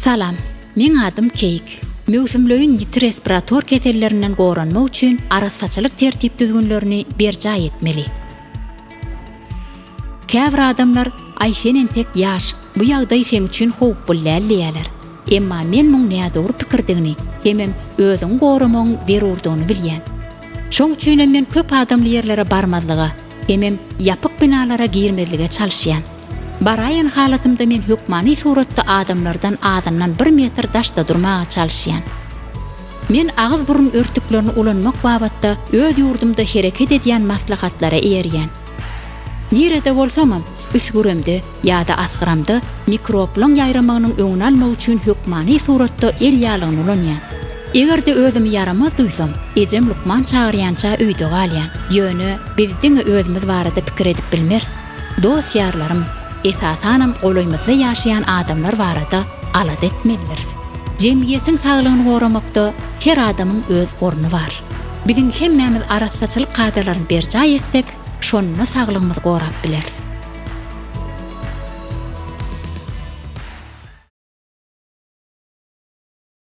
Salam, meň adym Keýik. Möwsümleýin ýiti respirator kesellerinden goranmak üçin arassaçylyk tertip-düzgünlerini berjaý etmeli. Käbir adamlar, Aý sen entek ýaş, bu ýagdaý seň üçin howply däl diýýärler. Emma men muň nädogry pikirdigini hemem özüňi goramagyň zerurdygyny bilýän. Şoň üçinem men köp adamly ýerlere barmazlyga hemem ýapyk binalara girmezlige çalyşýan. Baraýan halatymda men hökmany suratda adamlardan azyndan bir metr daşda durmaga çalyşýan. Men agyz-burun örtüklerini ulanmak babatda öz ýurdumda hereket edýän maslahatlara eýerýän. Nirede bolsamam, üsgüremde ýa-da asgyramda mikroblaň ýaýramagynyň öňüni almak üçin hökmany suratda el ýaglygyny ulanýan. Eger-de özümi ýaramaz duýsam, ejem lukman çagyrýança öýde galýan. Ýöne biz diňe özümiz barada pikir edip bilmeris. Dost-ýarlarym, esasanam golaýymyzda ýaşaýan adamlar barada alada etmelidiris. Jemgyýetiň saglygyny goramakda her adamyň öz orny bar. Biziň hemmämiz arassaçylyk kadalaryny berjaý etsek, şonda saglygymyzy gorap bileris.